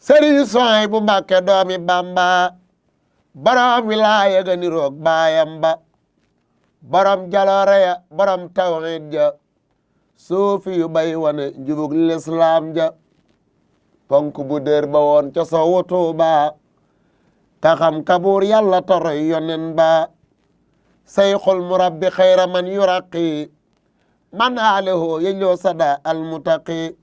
Sëriñ Suhaybu Mbàkke doomi Bamba borom wilaaya ga niroog baayam ba borom jaloore ya borom tawhid ja suufi yu bay wane njubug lislaam ja ponk bu dër ba woon ca sowu Tuuba ka xam kabuur yàlla toroy yonen ba sayxul murabbi xayra man yuraqi man aaleho yejloo sada almutaqi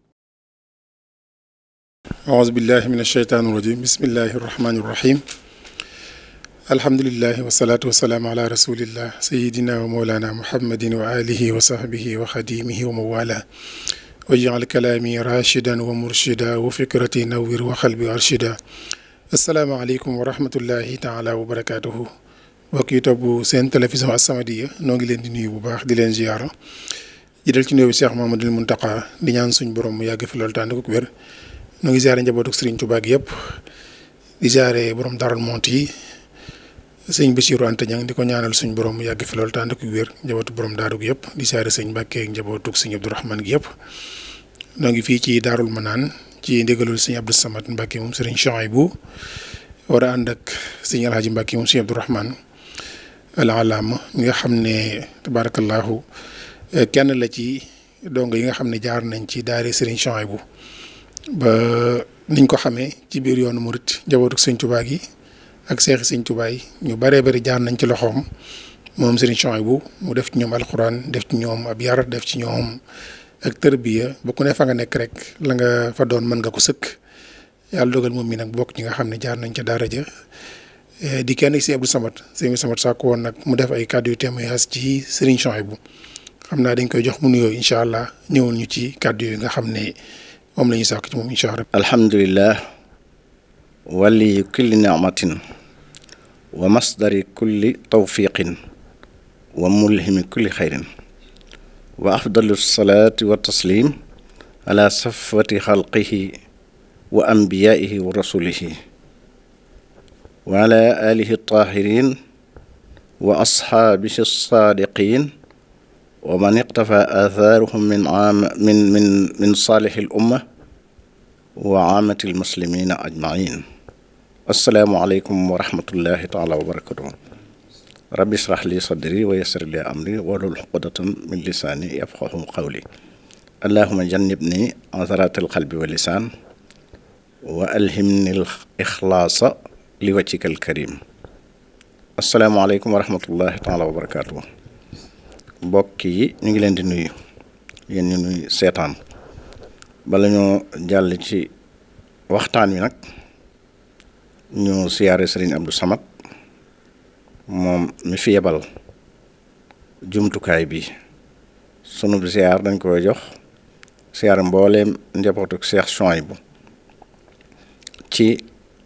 أعوذ بالله من الشيطان الرجيم بسم الله الرحمن الرحيم الحمد لله والصلاة والسلام على رسول الله سيدنا ومولانا محمد وآله وصحبه وخديمه وموالاه واجعل كلامي راشدا ومرشدا وفكرتي نور وقلبي أرشدا السلام عليكم ورحمة الله تعالى وبركاته mbokk yi topp seen télévision As-Samadiyya noo ngi leen di nuyu bu baax di leen ziyaara jidal ci nuyu bi Cheikh Mamadou Mountakha di ñaan suñ borom mu yàgg fi loolu tànn ko wér noo ngi ziyaare njabootu Serigne Touba gi yëpp di ziyaare borom Darou Mouhty sëñ Bassirou Anta Niang di ko ñaanal suñ borom mu yàgg fi loolu tànn ko wér njabootu borom Daaru gi yëpp di ziyaare sëñ Mbàkke ak njabootu sëñ Abdou Rahmane gi yëpp noo ngi fii ci Daarul Manaan ci ndigalul sëñ Abdou Samad Mbàkke moom Serigne Souhaïbou war a ànd ak sëñ Alhaji Mbàkke moom sëñ Abdou Rahmane al-Allama mi nga xam ne tabarakallahu kenn la ci dongo yi nga xam ne jaar nañ ci daare Serigne Souhaïbou ba niñ ko xamee ci biir yoonu murit njabootu sëñ Touba gi ak seexi sëñ Touba yi ñu baree bari jaar nañ ci loxoom moom Serigne Souhaïbou mu def ci ñoom alxuraan def ci ñoom ab yar def ci ñoom ak tërbiya ba ku ne fa nga nekk rek la nga fa doon mën nga ko sëkk yàlla dogal moom mi nag bokk ñi nga xam ne jaar nañ ca daara ja di kenn si Abdou Samad sëñ Samad sàkku woon nag mu def ay kàddu yu témoignage ci Serigne Souhaïbou xam naa dañ koy jox mu nuyoo incha allah ñëwal ñu ci kàddu yi nga xam ne moom la ñuy sàkk ci moom incha allah. alhamdulillah wali kulli nicmatin wa masdari kulli tawfiqin wa mulhimi kulli xayrin wa afdalu salaati wa taslim ala safwati xalqihi wa anbiyaihi wa rasulihi wa ala alihi tahirin wa ashaabihi saadiqin wa man iqtafa athaaruhum min saalihi al umma wa aamati al muslimina ajmain assalaamu aleykum wa rahmatullahi taala wa barakatuh rabbi israh li sadri wa yassir li amri wahlul uqdatan min lisaani yafqahu qawli allahumma jannibni atharat al qalbi wa lisaan wa alhimni al ikhlaasa li wajhika al karim assalaamu aleykum wa rahmatullahi taala wa barakatuh mbokk yi ñu ngi leen di nuyu yéen ñu nuy seetaan bala ñoo jàll ci waxtaan wi nag ñu siyaare Serigne Abdou Samad moom mi fi yebal jumtukaay bi sunu siyaar dañ koy jox siyaar mbooleem njabootu Cheikh Souhaïbou ci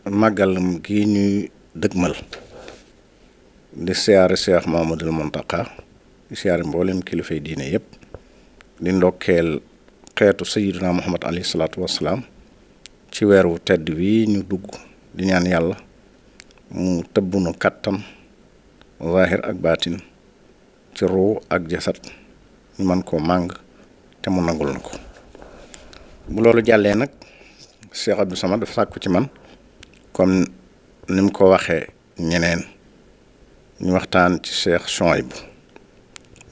màggalam gi ñuy dëgmal di siyaare Cheikh Mamadou Mountakha di siyaare mboolem kilifay diine yëpp di ndokkeel xeetu sayyiduna Muhammad alayhi salaatu wassalaam ci weer wu tedd wi ñu dugg di ñaan yàlla mu tëbbunu kattan zaahir ak baatin ci ruu ak jasad ñu mën koo màng te mu nangul na ko bu loolu jàllee nag Cheikh Abdou Samad dafa sàkku ci man comme ni mu ko waxee ñeneen ñu waxtaan ci Cheikh Souhaïbou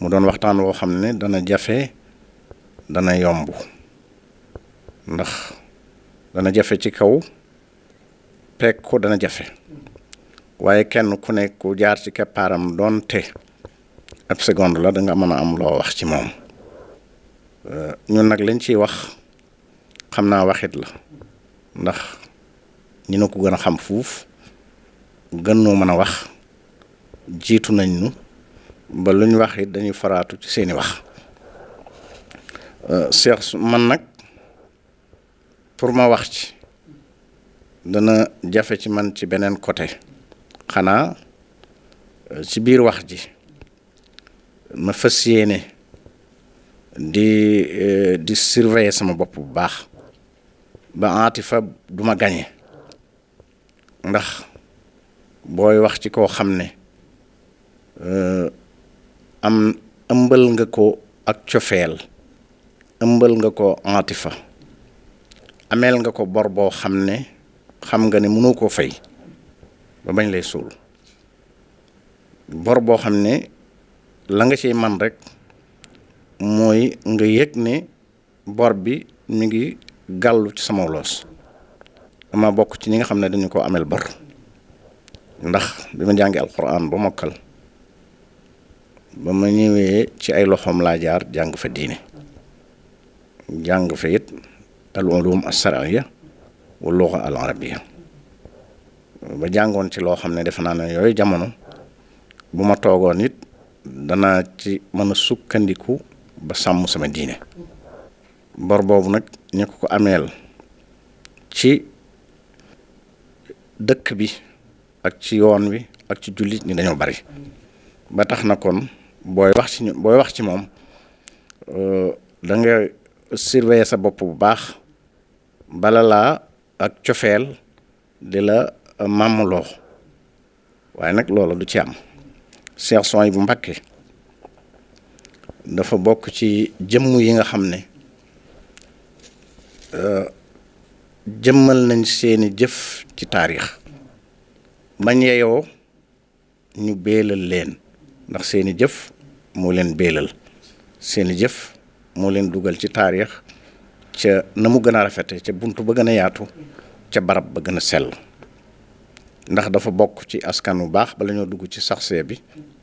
mu doon waxtaan woo xam ne dana jafe dana yomb ndax dana jafe ci kaw peeg ko dana jafe waaye kenn ku nekk ku jaar ci keppaaram doonte ab seconde la da nga mën a am loo wax ci moom ñun nag lañ ciy wax xam naa waxit la ndax ñi na ko gën a xam fuuf gën noo mën a wax jiitu nañ nu ba lu ñu wax it dañuy faraatu ci seeni wax Cheikh man nag pour ma wax ci dana jafe ci man ci beneen côté xanaa ci biir wax ji ma fas yéene di surveiller sama bopp bu baax ba atifa du ma gañe ndax booy wax ci koo xam ne am ëmbal nga ko ak cofeel ëmbal nga ko atifa ameel nga ko bor boo xam ne xam nga ne mënoo koo fay ba bañ lay suul bor boo xam ne la nga ciy man rek mooy nga yëg ne bor bi mi ngi gàllu ci sama loos dama bokk ci ñi nga xam ne dañu ko amel bor ndax bi ma jàngi alquran ba mokkal ba ma ñëwee ci ay loxoom laa jaar jàng fa diine jàng fa it al ulum as-shar'iyya wa lugha al arabiyya ba jàngoon ci loo xam ne defe naa ne yooyu jamono bu ma toogoon it danaa ci mën a sukkandiku ba sàmm sama diine bor boobu nag ñu ko ameel ci dëkk bi ak ci yoon wi ak ci jullit ñi dañoo bari ba tax na kon booy wax ci moom da nga surveiller sa bopp bu baax bala laa ak cofeel di la màmmloo waaye nag loola du ci am Cheikh Souhaïbou Mbacké dafa bokk ci jëmm yi nga xam ne jëmmal nañ seeni jëf ci taarix bañ yeyoo ñu beelal leen ndax seeni jëf moo leen beelal seeni jëf moo leen dugal ci taarix ca na mu gën a rafete ca buntu ba gën a yaatu ca barab ba gën a sell ndax dafa bokk ci askan wu baax bala ñoo dugg ci saxsee bi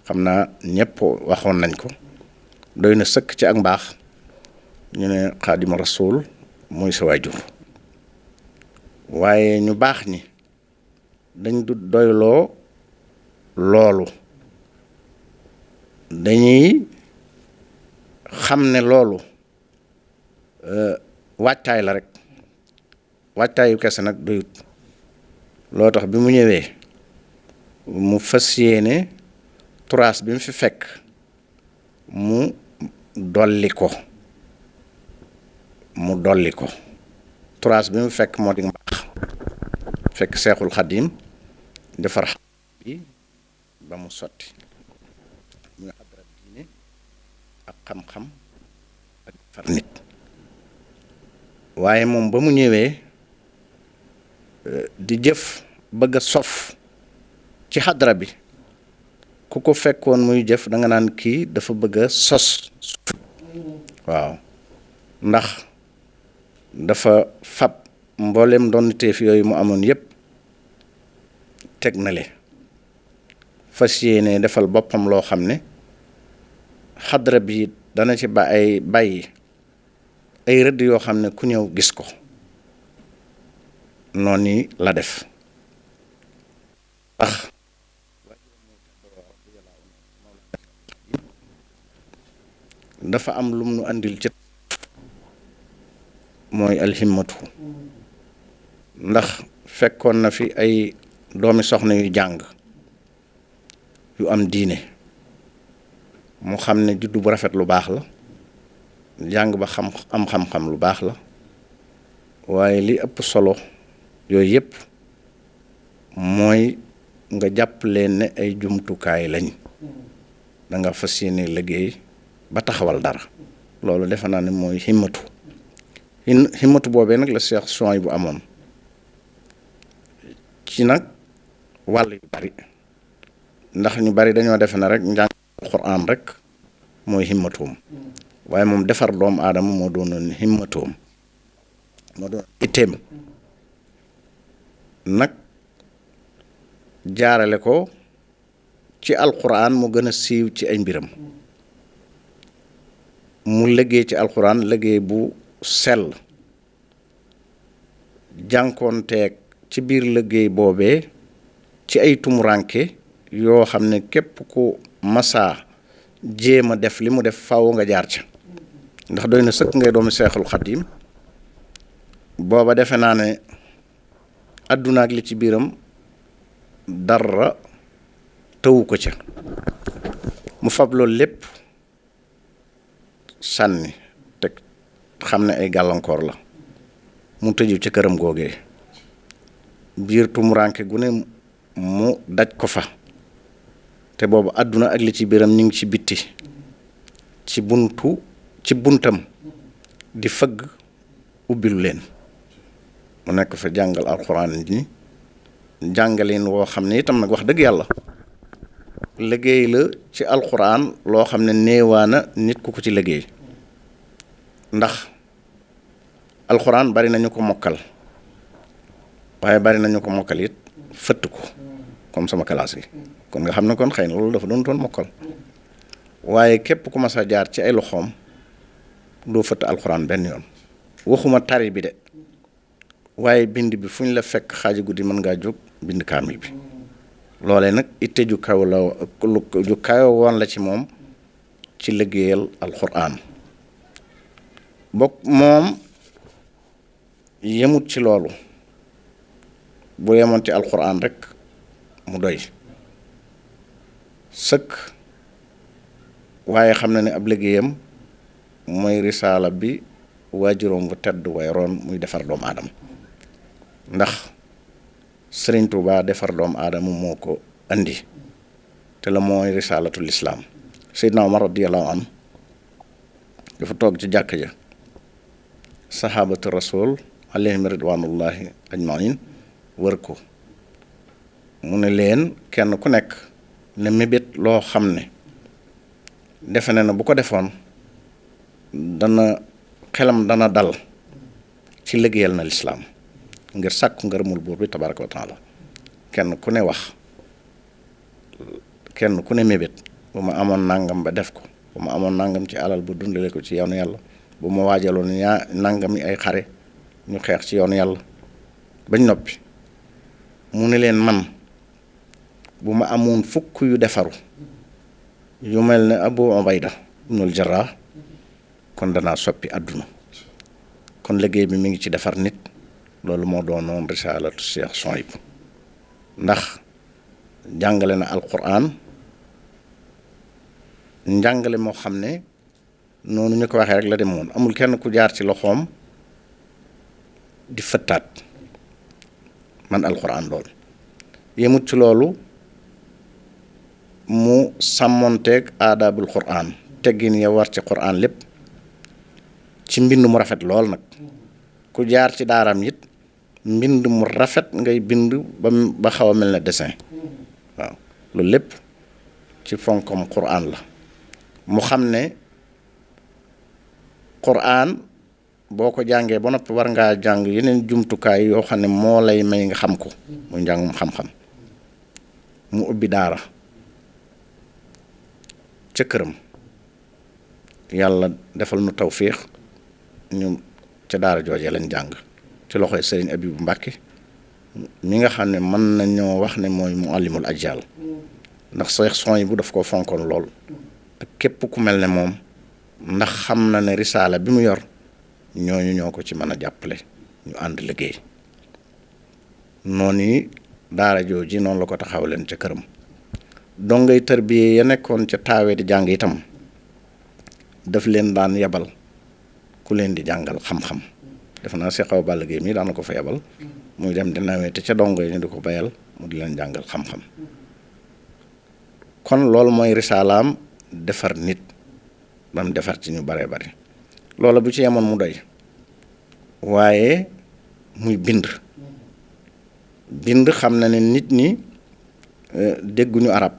xam naa ñëpp waxoon nañ ko doy na sëkk ci ak mbaax ñu ne Xaadimu Rasuul mooy sa waajur waaye ñu baax ñi dañ du doyloo loolu dañuy xam ne loolu waajtaay la rek waajtaayu kese nag doyut loo tax bi mu ñëwee mu fas yéene turaas bi mu fi fekk mu dolli ko turaas bi mu fekk moo di mbaax fekk Seexul Xadiim defar bi ba mu sotti muy xadra diine ak xam-xam ak defar nit waaye moom ba mu ñëwee di jëf bëgg a sof ci xadra bi ku ko fekkoon muy jëf da nga naan kii dafa bëgg a sos waaw ndax dafa fab mboolem ndonniteef yooyu mu amoon yépp teg na le fas yéene defal boppam loo xam ne xadra bi dana ci bàyyi ay rëdd yoo xam ne ku ñëw gis ko noonu la def ndax dafa am lum nu andil ci mooy alhimmatu ndax fekkoon na fi ay doomi soxna yu jàng yu am diine mu xam ne juddu bu rafet lu baax la jàng ba am xam-xam lu baax la waaye li ëpp solo yooyu yëpp mooy nga jàpp leen ne ay jumtukaay lañ da nga fas yéene liggéey ba taxawal dara loolu defe naa ne mooy himmatu boobee nag la Cheikh Souhaïbou amoon ci nag wàll yu bari ndax ñu bari dañoo defe ne rek njàng alxuraan rek mooy himmatoom waaye moom defar doomu aadama moo doonoon himmatoom moo doon itteem nag jaarale ko ci alxuraan mu gën a siiw ci ay mbiram mu liggéey ci alxuraan liggéey bu sell jànkoonteeg ci biir liggéey boobee ci ay tumuranke yoo xam ne képp ku masaa jéem a def li mu def faw nga jaar ca ndax doy na sëkk ngay doomu Seexul Xadiim booba defe naa ne àdduna ak li ci biiram dara tëwu ko ca mu fab loolu lépp sànni teg xam ne ay gàllankoor la mu tëju ci këram googee biir tumuranke gu ne mu daj ko fa te boobu àdduna ak li ci biiram ñu ngi ci bitti ci buntam di fëgg ubbilu leen mu nekk fa jàngal alxuraan ni jàngalin woo xam ne itam nag wax dëgg yàlla liggéey la ci alxuraan loo xam ne néewaana nit ku ko ci liggéey ndax alxuraan bari nañu ko mokkal waaye bari nañu ko mokkal it fëtt ko comme sama classe yi kon nga xam ne kon xëy na loolu dafa doon mokkal waaye képp ku mas a jaar ci ay loxoom doo fëtt alxuraan benn yoon waxuma tari bi de waaye bind bi fu ñu la fekk xaaji guddi mën ngaa jóg bind kaamil bi loolee nag itte ju kaw la ju kaw woon la ci moom ci liggéeyal alxuraan bokk moom yemut ci loolu bu yemoon ci alxuraan rek mu doy sëkk waaye xam na ne ab liggéeyam mooy risaala bi waajuróom bu tedd way roon muy defar doomu aadama ndax Sëriñ Tuubaa defar doomu aadama moo ko andi te la mooy risaalatul islaam Seydina Omar radiyallahu anhu dafa toog ci jàkk ja sahabatu rasul alayhim ridwanullahi ajmain wër ko mu ne leen kenn ku nekk ne mébét loo xam ne defe na bu ko defoon dana xelam dana dal ci liggéeyal na lislaam ngir sàkku ngërëmul buur bi tabaraka wa taala kenn ku ne wax kenn ku ne mébét bu ma amoon nangam ba def ko bu ma amoon nangam ci alal bu dundale ko ci yoonu yàlla bu ma waajaloon nangam yi ay xare ñu xeex ci yoonu yàlla bañ noppi mu ne leen man bu ma amoon fukk yu defaru yu mel ne Abu Ubayda ibnul Jarrah kon danaa soppi àdduna kon liggéey bi mi ngi ci defar nit loolu moo doonoon risaalatu Cheikh Souhaïbou ndax jàngale na alquran njàngale moo xam ne noonu ñu ko waxee rek la demoon amul kenn ku jaar ci loxoom di fëttaat man alquran loolu yemut ci loolu mu sàmmonteeg aadaabul quran teggin ya war ci quran lépp ci mbind mu rafet lool nag ku jaar ci daaram it mbind mu rafet ngay bind ba xaw a mel ne dessin waaw loolu lépp ci fonkom quran la mu xam ne quran boo ko jàngee ba noppi war ngaa jàng yeneen jumtukaay yoo xam ne moo lay may nga xam ko muy njàngum xam-xam mu ubbi daara ca këram yàlla defal nu tawfiix ñu ca daara joojee lañ jàng ci loxoy Sëriñ Abibu Mbàkke mi nga xam ne mën nañoo wax ne mooy muallimul ajyal ndax Cheikh Souhaïbou daf koo fonkoon lool ak képp ku mel ne moom ndax xam na ne risaala bi mu yor ñooñu ñoo ko ci mën a jàppale ñu ànd liggéey noonu yi daara jooji noonu la ko taxaw leen ca këram dongay tarbiyee ya nekkoon ca taawee di jàng itam daf leen daan yabal ku leen di jàngal xam-xam defe naa Cheikh Awa Balla Gueye mii daan na ko fa yabal muy dem di nawete ca dongo yi ñu di ko bayal mu di leen jàngal xam-xam kon loolu mooy risaalaam defar nit ba mu defar ci ñu bare bari loola bu ci yemoon mu doy waaye muy bind xam na ne nit ñi dégguñu arab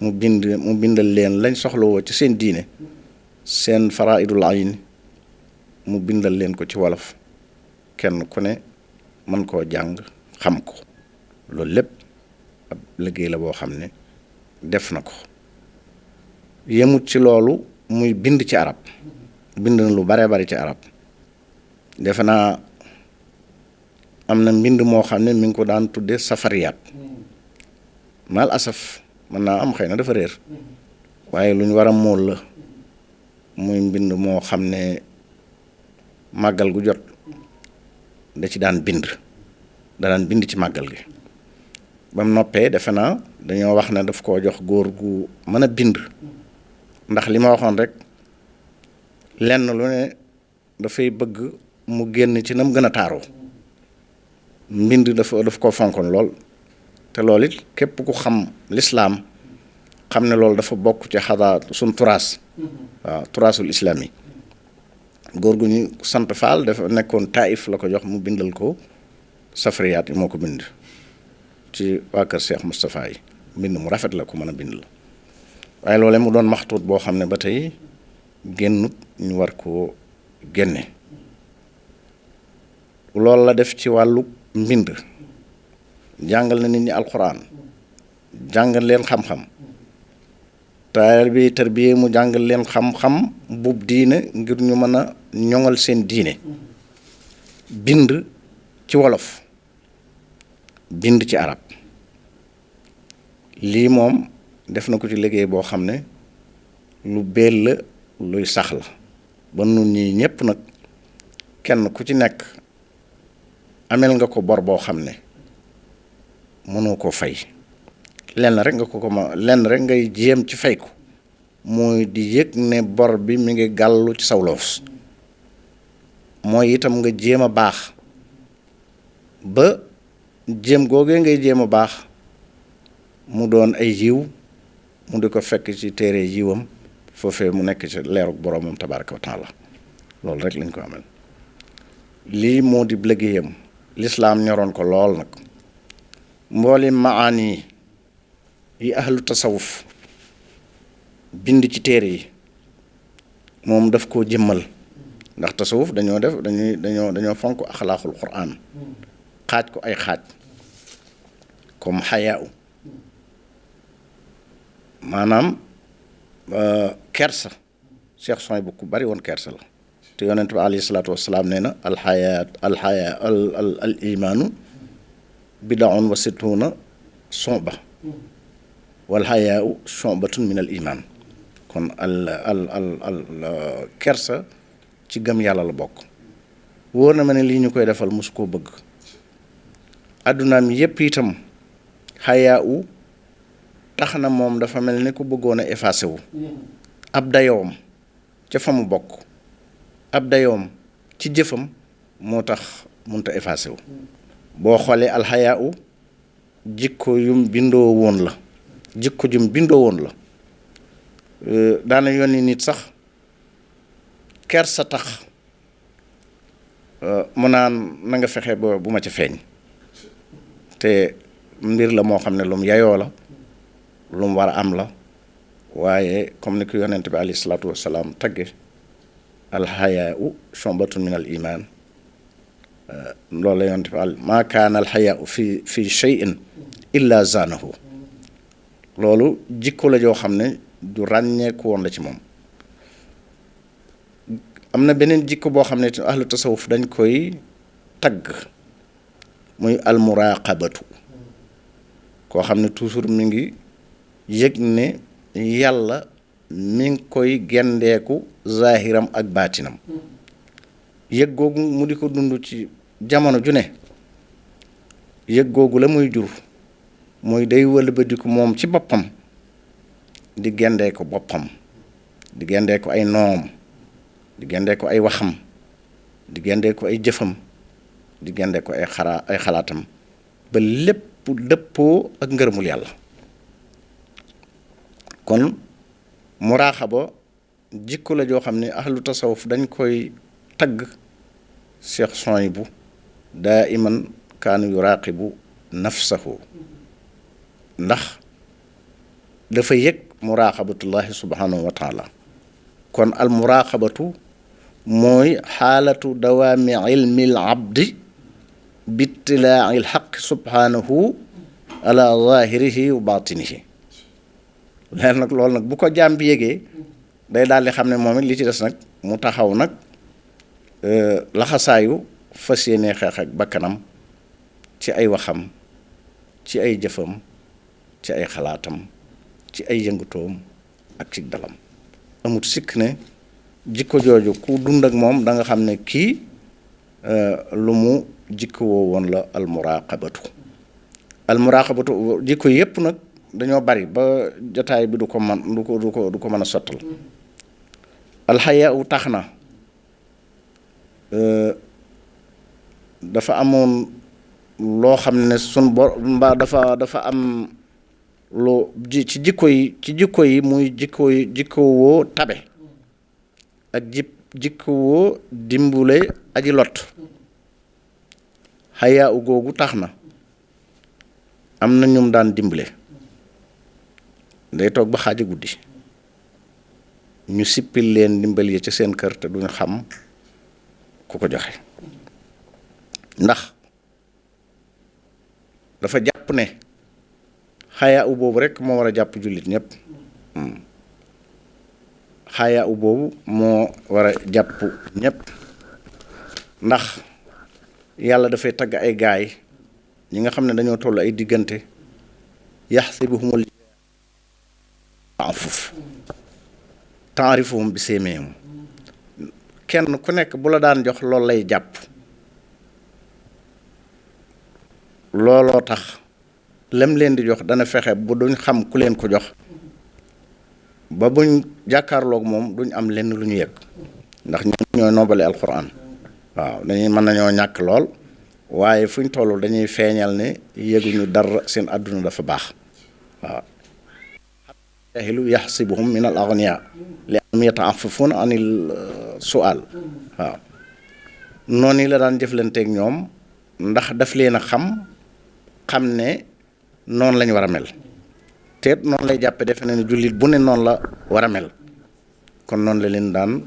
mu bindal leen lañ soxlawoo ci seen diine seen faraidul ayn mu bindal leen ko ci wolof kenn ku ne mën koo jàng xam ko loolu lépp ab liggéey la boo xam ne def na ko yemut ci loolu muy bind ci arab bind na lu bare bari ci arab defe naa am na mbind moo xam ne mi ngi ko daan tudde safariyaat mal asaf mën naa am xëy na dafa réer waaye lu ñu war a mool la muy mbind moo xam ne màggal gu jot da ci daan bind ci màggal gi ba mu noppee defe naa dañoo wax ne daf koo jox góor gu mën a bind ndax li ma waxoon rek lenn lu ne dafay bëgg mu génn ci nam gën a taaroo mbind daf koo fonkoon lool te loolu it képp ku xam lislaam xam ne loolu dafa bokk ci xadaa suñ turaas waaw turaasul islaam yi góor gu ñu sant Faal dafa nekkoon Taïf la ko jox mu bindal ko safariyaat yi moo ko bind ci waa kër Cheikh Moustapha yi mbind mu rafet la ko mën a bind la waaye loolee mu doon maxtuut boo xam ne ba tey génnut ñu war koo génne loolu la def ci wàllu mbind jàngal na nit ñi alxuraan jàngal leen xam-xam tarbiya mu jàngal leen xam-xam bub diine ngir ñu mën a ñoŋal seen diine bind ci wolof bind ci arab lii moom def na ko ci liggéey boo xam ne lu beel la luy sax la ba nun ñii ñépp nag kenn ku ci nekk amel nga ko bor boo xam ne mënoo koo fay lenn rek ngay jéem ci fay ko mooy di yëg ne bor bi mi ngi gàllu ci saw loos mooy itam nga jéem a baax ba jéem googee ngay jéem a baax mu doon ay yiw mu di ko fekk ci téere yiwam foofee mu nekk ci leerug boroomam tabaraka wa taala loolu rek lañ ko amal lii moo di liggéeyam lislaam ñoroon ko lool nag mbooli maani yi ahlu tasawuf bind ci téere yi moom daf koo jëmmal ndax tasawuf dañoo fonk axlaaxul quraan xaaj ko ay xaaj comme xayaa u maanaam kersa Cheikh Soy bu ku bari woon kersa la te yonent bi alayhi salaatu wasalaam nee na alxayaa al imaanu bidaun wa situna sonba wal xayaau sonbatun min al iman kon al kersa ci gëm yàlla la bokk wóor na ma ne lii ñu koy defal mosu koo bëgg addunaam yépp itam xayaau tax na moom dafa mel ni ku bëggoon a effacé wu ab dayoom ca fa mu bokk ab dayoom ci jëfam moo tax munta effacé wu boo xoolee alxayaa jikko yum bindoo woon la daana yónni nit sax kersa tax mu naan na nga fexe ba bu ma ca feeñ te mbir la moo xam ne lu mu yayoo la lu mu war a am la waaye comme ni ko yonent bi alayhi salaatu wasalaam tagge alxayaau shombatun min al iman loolu la yonent bi maa kaana alxayaau fi shay'in illa zaanahu loolu jikko la joo xam ne du ràññeeku woon la ci moom am na beneen jikko boo xam ne ahlu tasawuf dañ koy tagg muy almuraqabatu koo xam ne toujours mi ngi yëg ne yàlla mi ngi koy gendeeku zahiram ak baatinam yëg googu mu di ko dund ci jamono ju ne yëg googu la muy jur mooy day wëlbatiku moom ci boppam di gendee ko boppam di gendee ko ay noom di gendee ko ay waxam di gendee ko ay jëfam di gendee ko ay xalaatam ba lépp dëppoo ak ngërëmul yàlla kon muraaxaba jikko la joo xam ne ahlu tasawuf dañ koy tagg Cheikh Souhaïbou daa iman kaanu yuraaqibu nafsahu ndax dafa yëg muraqabatullahi subhanahu wa taala kon al muraqabatu mooy xaalatu dawaami ilmi al abdi bittilaa'i al xaq subhanahu ala zahirihi wa batinihi leen nag loolu nag bu ko jaam bi yëgee day daal di xam ne moom it li ci des nag mu taxaw nag laxasaayu fas yéene xeex ak bakkanam ci ay waxam ci ay jëfam ci ay xalaatam ci ay yëngutoom ak ci dalam amut sikk ne jikko jooju ku dund ak moom da nga xam ne kii lu mu jikko woo woon la almuraqabatu jikko yépp nag dañoo bari ba jotaay bi du ko mën a sottal alxayaa u tax na dafa amoon loo xam ne dafa am loo ci jikko yi muy jikko woo tabe ak jikkowoo dimbule aji lot xayaa u googu tax na am na ñum daan dimbale day toog ba xaaja guddi ñu sippil leen dimbal yi ci seen kër te duñu xam ku ko joxe ndax dafa jàpp ne xayaa u boobu rek moo war a jàpp jullit ñëpp xayaa u boobu moo war a jàpp ñëpp ndax yàlla dafay tagg ay gaay ñi nga xam ne dañoo toll ay diggante yaxsibuhumul ta'affuf ta'rifuhum bi seemeem kenn ku nekk bu la daan jox loolu lay jàpp looloo tax lem leen di jox dana fexe bu duñ xam ku leen ko jox ba buñ jàkkaarloog moom duñ am lenn lu ñu yëg ndax ñooy noobale alquran waaw dañuy mën nañoo ñàkk lool waaye fuñ toll dañuy feeñal ne yëguñu dara seen àdduna dafa baax waaw jahilu yaxsibuhum min al aghniya li am yata'affafuna anil su'al waaw noonu la daan jëflanteeg ñoom ndax daf leen a xam ne noonu lañ war a mel te noonu lay jàppe defe na ne jullit bu ne noonu la war a mel kon noonu la leen daan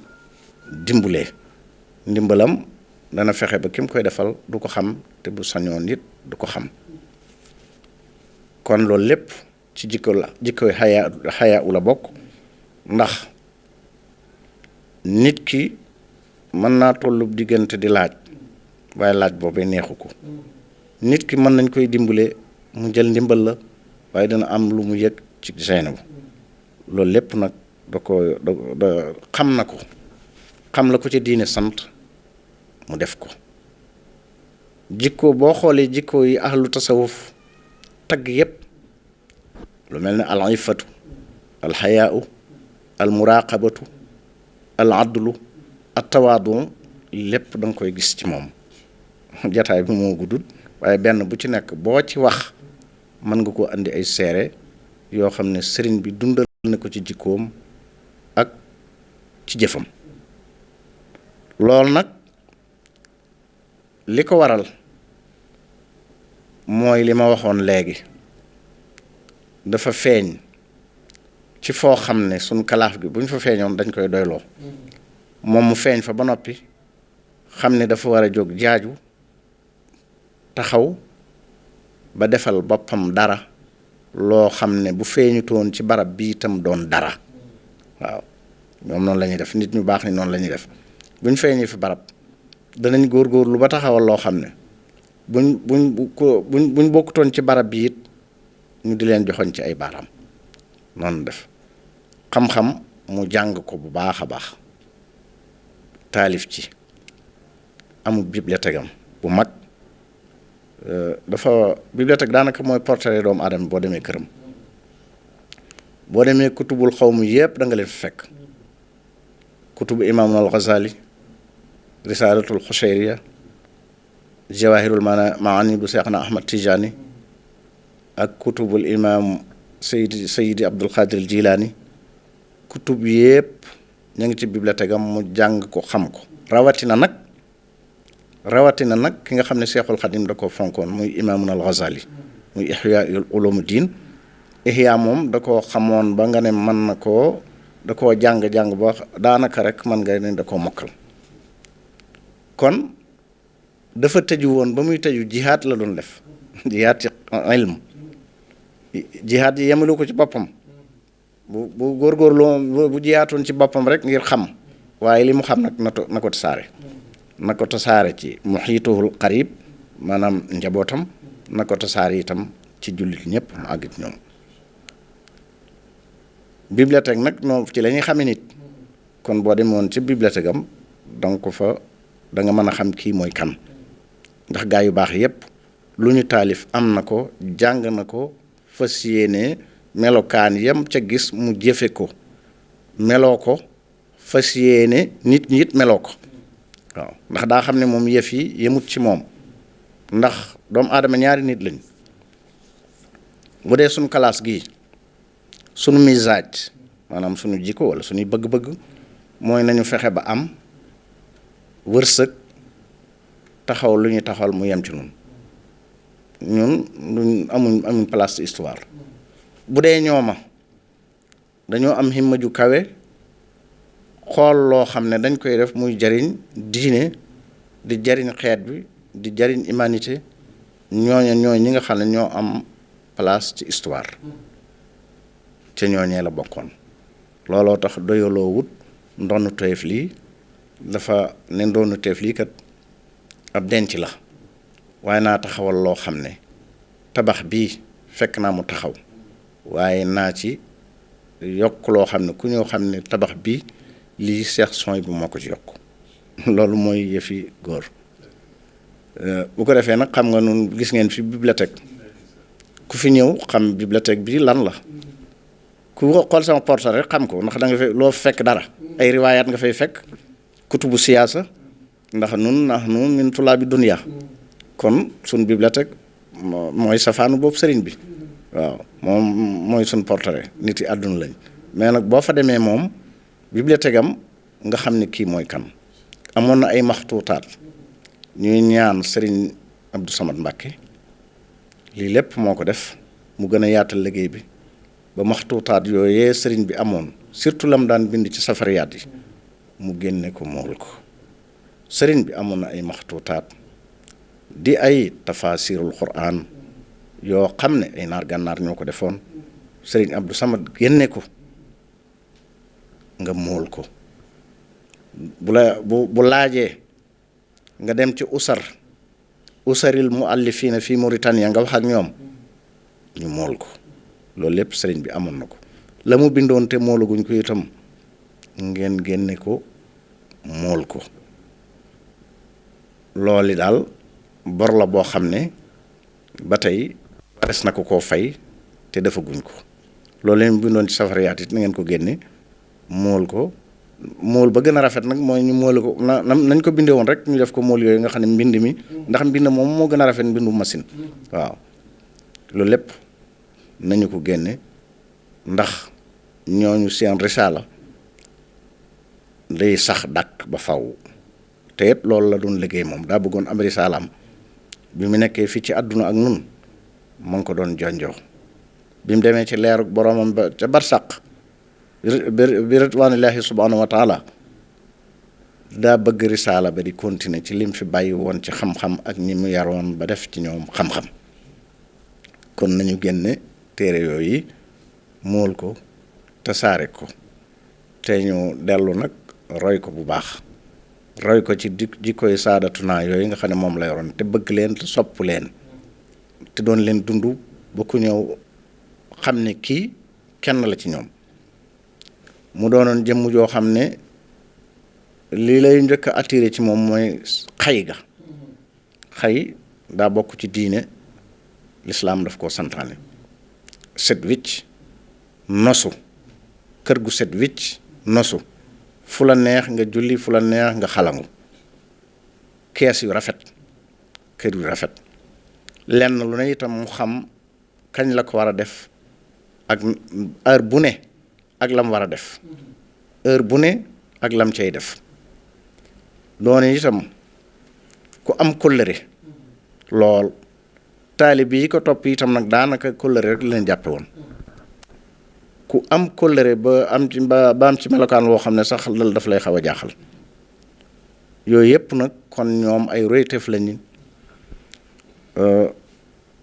dimbulee ndimbalam dana fexe ba ki mu koy defal du ko xam te bu sañoon nit du ko xam kon loolu lépp ci jikkoy xayaa u la bokk ndax nit ki mën naa tollub diggante di laaj waaye laaj boobee neexu ko nit ki mën nañ koy dimbale mu jël ndimbal la waaye dana am lu mu yëg ci Zeynabu loolu lépp nag da xam na ko xam la ko ci diine sant mu def ko jikko boo xoolee jikko yi ahlu tasawuf tagg yépp lu mel ne al ifatu al xayaau al muraqabatu al adlu at tawaadu lépp da nga koy gis ci moom jataay bi moo guddul waaye benn bu ci nekk boo ci wax mën nga ko andi ay seere yoo xam ne sëriñ bi dundal na ko ci jikkoom ak ci jëfam loolu nag li ko waral mooy li ma waxoon léegi dafa feeñ ci foo xam ne suñ kalaaf gi bu ñu fa feeñoon dañ koy doyloo moom mu feeñ fa ba noppi xam ne dafa war a jóg jaaju taxaw ba defal boppam dara loo xam ne bu feeñutoon ci barab bi itam doon dara waaw ñoom noonu la ñuy def nit ñu baax ni noonu la ñuy def buñ feeñee fi barab danañ góorgóorlu ba taxawal loo xam ne buñ bokkutoon ci barab bi it ñu di leen joxoñ ci ay baaraam noonu def xam-xam mu jàng ko bu baax a baax taalif ci amul bibliothèque am bu mag dafa bibliothèque daanaka mooy portrait doomu aadama boo demee këram boo demee kutubul xawmu yépp da nga leen fi fekk kutubu imaam al Ghazali risalatul Xushayriya jawahirul maani bu Seexna Ahmad Tijani ak kutubul imaam Sayidi Abdul Qadir Jilaani kutub yépp ñu ngi ci bibliothèque am mu jàng ko xam ko rawatina nag ki nga xam ne Seexul Xadim da ko fonkoon muy imaamun al Ghazali muy Ihya ulumuddin Ihya moom da koo xamoon ba nga ne mën na koo da koo jàng-jàng ba daanaka rek man nga ne da koo mokkal kon dafa tëju woon ba muy tëju jihaad la doon def jihaad ci ilm jihaad yi yemalu ko ci boppam bu góorgóorlu bu jihaatoon ci boppam rek ngir xam waaye li mu xam nag na ko tasaare ci muhiituhul qarib maanaam njabootam na ko tasaare itam ci jullit ñëpp mu àgg ci ñoom bibliothèque nag noonu ci la ñuy xamee nit kon boo demoon ci bibliothèque am donc fa da nga mën a xam kii mooy kan ndax gaa yu baax yépp lu ñu taalif am na ko jàng na ko fas yéene melokaan yam ca gis mu jëfe ko meloo ko fas yéene nit ñi it meloo ko waaw ndax daa xam ne moom yëf yi yemut ci moom ndax doomu aadama ñaari nit lañ bu dee suñu classe gii suñu misaaj maanaam suñu jikko wala suñuy bëgg-bëgg mooy nañu fexe ba am wërsëg taxaw lu ñu taxawal mu yem ci ñun duñ amuñ place ci histoire bu dee ñooma dañoo am himma ju kawe xool loo xam ne dañ koy def muy jariñ diine di jariñ xeet bi di jariñ humanité ñooy ñi nga xam ne ñoo am place ci histoire ca ñooñee la bokkoon looloo tax doyaloo wut ndoonu teef lii dafa ne ndoonu teef lii kat ab denc la waaye naa taxawal loo xam ne tabax bii fekk naa mu taxaw waaye naa ci yokk loo xam ne ku ñoo xam ne tabax bii lii Cheikh Souhaïbou moo ko ci yokk loolu mooy yëfi góor bu ko defee nag xam nga nun gis ngeen fi bibliothèque ku fi ñëw xam bibliothèque bi lan la ku xool sama portrait rek xam ko ndax da nga fay loo fekk dara ay riwaayaat nga fay fekk kutubu siyaasa ndax nun min tulaabi dunya kon suñ bibliothèque mooy safaanu boobu sëriñ bi waaw moom mooy suñ portrait nit yi àdduna lañ mais nag boo fa demee moom bibliothèque am nga xam ne kii mooy kan amoon na ay maxtuutaat ñuy ñaan sëriñ Abdou Samad Mbàkke lii lépp moo ko def mu gën a yaatal liggéey bi ba maxtuutaat yooyee sëriñ bi amoon surtout lam daan bind ci safariyaat yi mu génne ko mool ko sëriñ bi amoon na ay maxtuutaat di ay tafasirul Qur'an yoo xam ne ay naar gànnaar ñoo ko defoon sëriñ Abdou Samad génne ko nga mool ko bu laajee nga dem ci usaril muallifina fii Mauritanie nga wax ak ñoom ñu mool ko loolu lépp sëriñ bi amoon na ko la mu bindoon te moolaguñ ko itam ngeen génne ko mool ko loolu daal bor la boo xam ne ba tey wares na ko koo fay te defaguñ ko loolu leen bindoon ci safariyaat it na ngeen ko génne mool ko mool ba gën a rafet nag mooy ñu moole ko nañ ko bindee woon rek ñu def ko mool yooyu nga xam ne mbind mi ndax mbind moom moo gën a rafet mbindu machine waaw loolu lépp nañu ko génne ndax ñooñu seen risaala day sax dàkk ba faw te it loolu la doon liggéey moom daa bëggoon am risaalaam bi mu nekkee fii ci àdduna ak nun mu ngi ko doon jonjoo bi mu demee ci leeru boromam ba ca barsàq bi ridwaanillahi subhanahu wa taala daa bëgg risaala ba di continuer ci lim fi bàyyi woon ci xam-xam ak ñi mu yaroon ba def ci ñoom xam-xam kon nañu génne téere yooyu mool ko tasaare ko te ñu dellu nag roy ko bu baax roy ko ci jikkoy saadatuna yooyu nga xam ne moom la yoroon te bëgg leen te sopp leen te doon leen dund ba ku ñëw xam ne kii kenn la ci ñoom mu doonoon jëmm joo xam ne lii lay njëkk a attiré ci moom mooy xay ga xay daa bokk ci diine lislaam daf koo santaane set wicc nosu kër gu set wicc nosu fu la neex nga julli fu la neex nga xalangu kees yu rafet kër yu rafet lenn lu ne itam mu xam kañ la ko war a def ak heure bu ne ak lam war a def heure bu ne ak lam cay def doone itam ku am kóllëre lool taalib yi ko topp itam nag daanaka kóllëre rek leen jàppe woon ku am kóllëre ba am ci melokaan woo xam ne sax lal daf lay xaw a jaaxal yooyu yëpp nag kon ñoom ay royteef lañu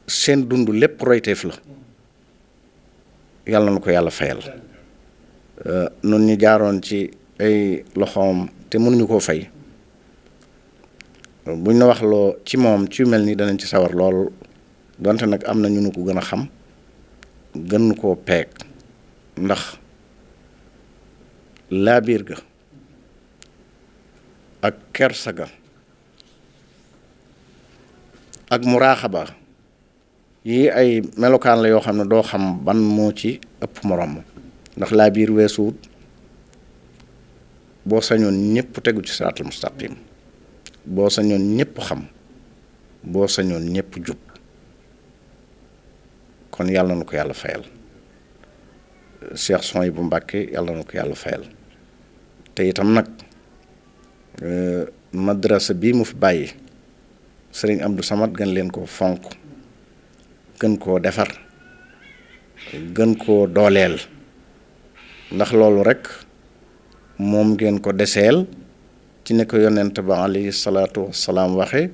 seen dund lépp royteef la yàlla na ko yàlla fayal nun ñu jaaroon ci ay loxoom te mënuñu koo fay buñ la wax loo ci moom ci mel ni danañ ci sawar lool donte nag am na ñu nu ko gën a xam gën koo peeg ndax laabiir ga ak kersa ga ak muraaxaba yi ay melokaan la yoo xam ne doo xam ban moo ci ëpp morom ndax laabiir weesuwut boo sañoon ñëpp tegu ci siraatal mustaqim boo sañoon ñëpp xam boo sañoon ñëpp jub kon yàlla na ko yàlla fayal Cheikh Souhaïbou Mbacké yàlla na ko yàlla fayal te itam nag madrasa bii mu fi bàyyi sëriñ Abdou Samad gën leen koo fonk gën koo defar gën koo dooleel ndax loolu rek moom ngeen ko deseel ci ne ko yonent ba alayhi salaatu wassalaam waxe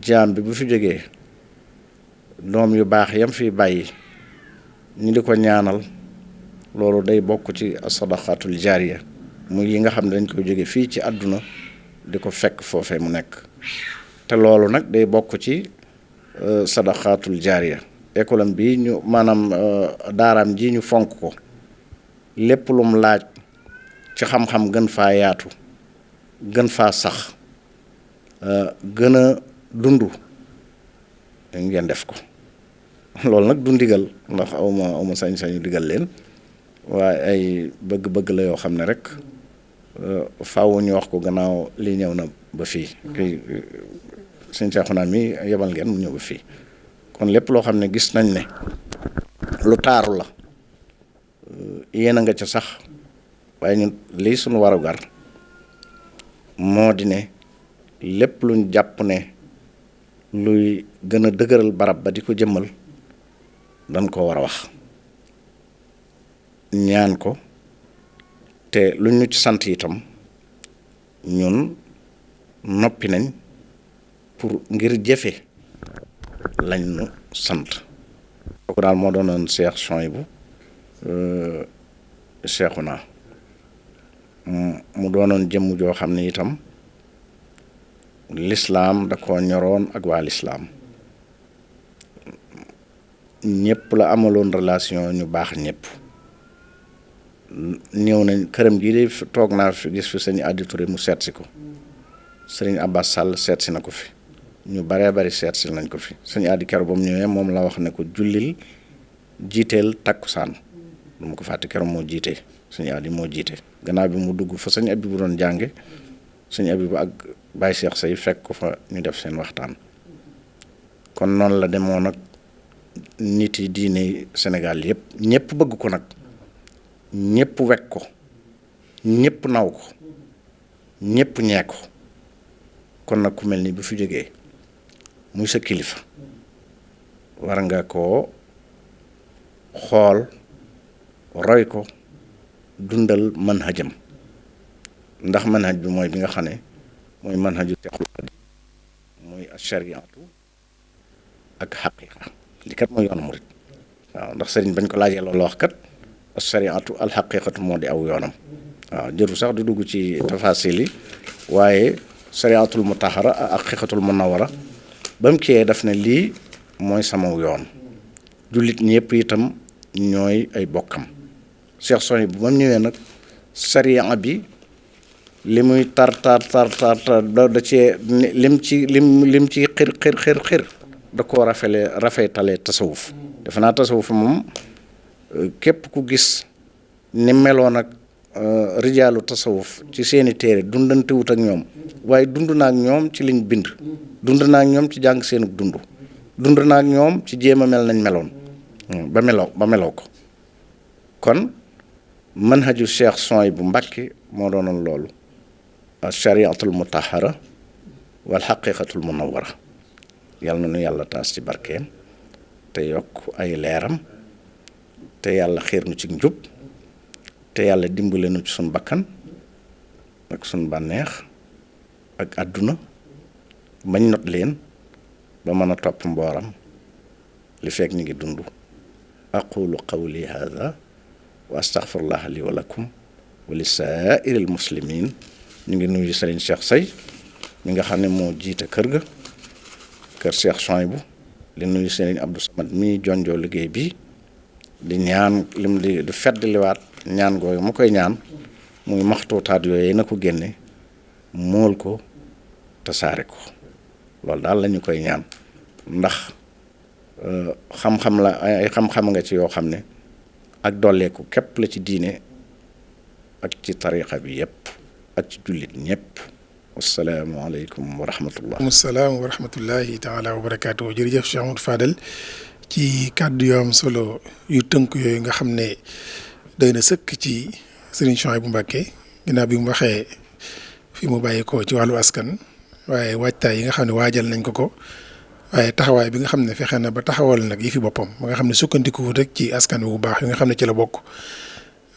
jaam bi bu fi jógee doom yu baax yam fi bàyyi ñu di ko ñaanal loolu day bokk ci sadaqatul jaariya muy yi nga xam ne dañ koy jóge fii ci àdduna di ko fekk foofee mu nekk te loolu nag day bokk ci sadaqatul jaariya école am bi ñu maanaam daaraam ji ñu fonk ko lépp lum laaj ci xam-xam gën faa yaatu gën faa sax gën a dund ngeen def ko loolu nag du ndigal ndax awma sañ-sañu digal leen waaye ay bëgg-bëgg la yoo xam ne rek faaw ñu wax ko gannaaw lii ñëw na ba fii kii sëñ Seexuna mi yebal ngeen mu ñëw ba fii kon lépp loo xam ne gis nañ ne lu taaru la yéen a nga ca sax waaye ñun lii suñu warugar moo di ne lépp luñ jàpp ne luy gën a dëgëral barab ba di ko jëmmal dañ ko war a wax ñaan ko te luñ ñu ci sant itam ñun noppi nañ pour ngir jëfe lañ nu sant kooku daal moo doonoon Cheikh Souhaïbou Cheikhouna mu doonoon jëmm joo xam ne itam lislaam da ko ñoroon ak waa lislaam ñëpp la amaloon relation ñu baax ñëpp ñëw nañ këram gii de toog naa fi gis fi sëñ Adi Touré mu seet si ko sëriñ Abbas Sall seet si na ko fi ñu baree bari seet si nañ ko fi sëñ Adi keroog ba mu ñëwee moom la wax ne ko jullil jiiteel takkusaan du ma ko fàtte keroog moo jiite sëñ Adi moo jiite gannaaw bi mu dugg fa sëñ Abi bu doon jànge sëñ Abi bu ak Baye Cheikh Say fekk ko fa ñu def seen waxtaan kon noonu la demoon nag nit yi diine Sénégal yëpp ñëpp bëgg ko nag ñëpp wekk ko ñëpp naw ko ñëpp ñee ko kon nag ku mel ni bu fi jógee muy sa kilifa war nga koo xool roy ko dundal manhajam ndax manhaj bi mooy bi nga xam ne mooy manhaju Seexul Xadiim mooy ashariatu ak xaqiqa li kat mooy yoonu murit waaw ndax sëriñ bañ ko laajee loolu wax kat ashariatu al xaqiqatu moo di aw yoonam waaw jëru sax du dugg ci tafasil yi waaye shariatul mutahara ak xaqiqatul munawara ba mu kiyee daf ne lii mooy sama yoon jullit ñëpp itam ñooy ay bokkam Cheikh Souhaïbou bu ma ñëwee nag sariya bi li muy tar da cee lim ci xir da koo rafetale tasawuf defe naa tasawuf moom képp ku gis ni meloon ak rijaalu tasawuf ci seeni téere dundantewut ak ñoom waaye dund naa ak ñoom ci liñ bind dund naa ak ñoom ci jàng seenug dund naa ak ñoom ci jéem a mel nañ meloon ba meloo ko kon manhaju Cheikh Souhaïbou Mbacké moo doonoon loolu shariatul mutahara wal xaqiqatul munawara yàlla na nu yàlla taas ci barkeem te yokk ay leeram te yàlla xiir nu ci njub te yàlla dimbale nu ci suñ bakkan ak suñ bànneex ak àdduna bañ not leen ba mën a topp mbooram li fekk ñu ngi dund aqulu qawli hada wa astaghfirullah li wa lakum wa li saa'iril muslimin ñu ngi nuyu Serigne Cheikh Say mi nga xam ne moo jiite kër ga kër Cheikh Souhaïbou di nuyu Serigne Abdou Samad mi jonjoo liggéey bi di ñaan lim di fedd liwaat ñaan googu mu koy ñaan muy maxtuutaat yooyu na ko génne mool ko tasaare ko loolu daal la ñu koy ñaan ndax xam-xam la ay xam-xam nga ci yoo xam ne ak dolleeku képp la ci diine ak ci tariqa bi yépp ak ci jullit ñëpp asalaamaaleykum wa rahmatullah. salaam wa rahmatullahi taala wa barakaatu jërëjëf Cheikh Amadou Fadel ci kàddu yu am solo yu tënk yooyu nga xam ne doy na sëkk ci Serigne Souhaïbou Mbacké ginnaaw bi mu waxee fi mu bàyyi ko ci wàllu askan waaye waajtaay yi nga xam ne waajal nañ ko waaye taxawaay bi nga xam ne fexe na ba taxawal nag yi fi boppam ba nga xam ne sukkandiku rek ci askan wi bu baax yi nga xam ne ci la bokk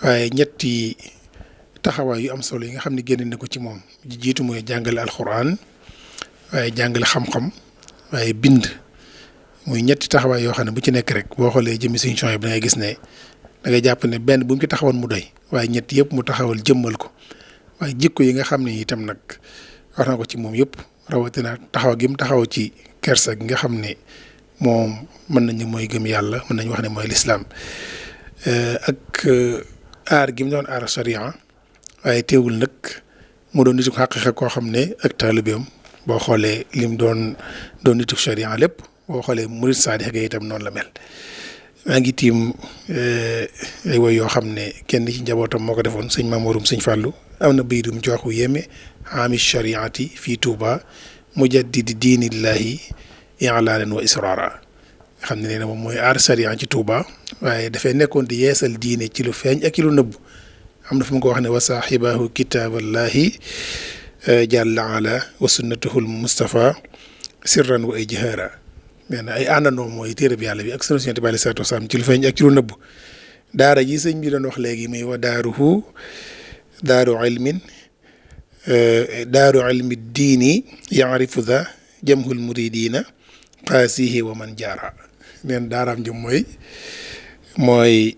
waaye ñetti taxawaay yu am solo yi nga xam ne génne na ko ci moom ji jiitu mooy jàngale alxuraan waaye jàngale xam-xam waaye bind muy ñetti taxawaay yoo xam ne bu ci nekk rek boo xoolee jëmmi Sëriñ Souhaïbou bi da ngay gis ne da ngay jàpp ne benn bu mu ci taxawoon mu doy waaye ñett yëpp mu taxawal jëmmal ko waaye jikko yi nga xam ne itam nag wax na ko ci moom yëpp rawatina taxaw gi mu taxaw ci kersa gi nga xam ne moom mën nañu mooy gëm yàlla mën nañu wax ne mooy lislaam ak aar gi mu doon aar sharia waaye teewul nag mu doon nitu xaqiiqa koo xam ne ak taalibeem boo xoolee lim doon nitu sharia lépp boo xoolee murid saadix ga itam noonu la mel. maa ngi tiim ay woy yoo xam ne kenn ci njabootam moo ko defoon sëñ Mamouroum sëñ Fallou am na baydum ci waxu yéeme ami shariati fii Touba mujaddidi diinillahi i'laanan wa israara nga xam ne nee na moom mooy aar sharia ci Touba waaye dafay nekkoon di yeesal diine ci lu feeñ ak ci lu nëbb am na fu mu ko wax ne wa saaxibahu kitaaballahi jalla ala wa sunnatuhul Mustafa sirran wa ay jihaara nee na ay àndandoo mooy téere bi yàlla bi ak sunu Yonent bi alayhi salaatu wa salaam ci lu feeñ ak ci lu nëbb daara ji sëñ bi doon wax léegi muy wa daaruhu daaru ilmi diini yaarifu da jamhul muridina qaasihi wa man jaara neen daaraam ji mooy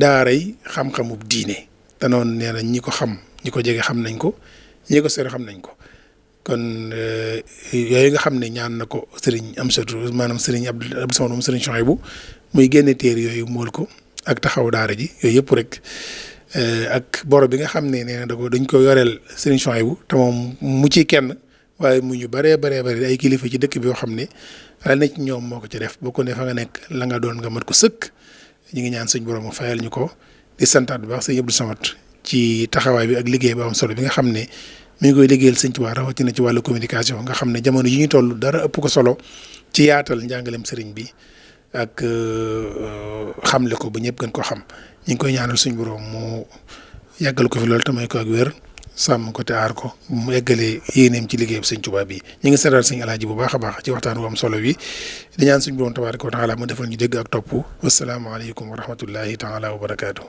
daaray xam-xamub diine te noonu nee na ñi ko xam ñi ko jege xam nañ ko ñi ko sori xam nañ ko kon yooyu nga xam ne ñaan na ko sëriñ Amsatu maanaam sëriñ Abdou Samad moom sëriñ Souhaïbou muy génne téere yooyu mool ko ak taxaw daara ji yooyu yëpp rek ak boro bi nga xam ne nee na dañ ko yoreel sëriñ Souhaïbou te moom mu ci kenn waaye mu ñu baree ay kilifa ci dëkk bi yoo xam ne la ne ci ñoom moo ko ci def boo ko ne fa nga nekk la nga doon nga mat ko sëkk ñu ngi ñaan suñ borom mu fayal ñu ko di santaat bu baax sëñ Abdou Samad ci taxawaay bi ak liggéey ba am solo bi nga xam ne mi ngi koy liggéeyal sëñ Tuubaa rawatina ci wàllu communication nga xam ne jamono yi ñu toll dara ëpp ko solo ci yaatal njàngalem sëriñ bi ak xamle ko ba ñëpp gën ko xam ñu ngi koy ñaanal suñ borom mu yàggal ko fi loolu tamay ko ak wér sàmm ko te aar ko mu eggalee yéeneem ci liggéey sëñ Tuubaa bi ñu ngi seetal sëñ Alaaji bu baax a baax ci waxtaan wu am solo bi di ñaan suñ borom tabaaraka wa taala mu defal ñu dégg ak topp wasalaamaaleykum wa rahmatullahi taala wa barakaatu.